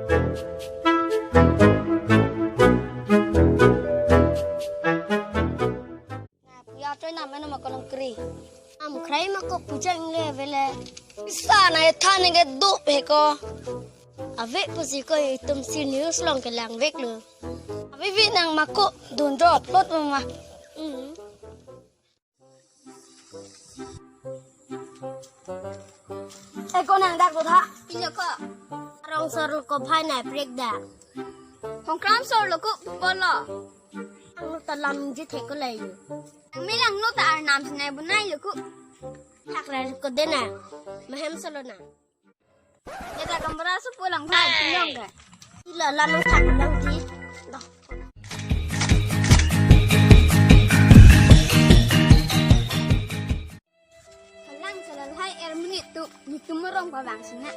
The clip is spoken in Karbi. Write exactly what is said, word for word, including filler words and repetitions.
Ya, troi nam eno ma kolong kri. Am khrai ma ko puja ingle vele. Isa na ethan ke do pe ko. Ave pusi ko itum si news along kelangveklo. Ave vi nang ma ko dun ro plot ma ma. Hmm. Eh, ko nang dak ko tha. Pilo ko. Rong sor ko phai nai prek da. Hongkram sor lo ko bolo. Ang ta lam ji thek ko lai. Ang milang no ta arnam sinai bunai lo ko. Thak ra ko dena. Mahem solo na. Kita kamera su pulang phai pinong ke. Ila lam thak lang ji. Dah. Halang salalhai er minute tu, nitum rong pabang sina.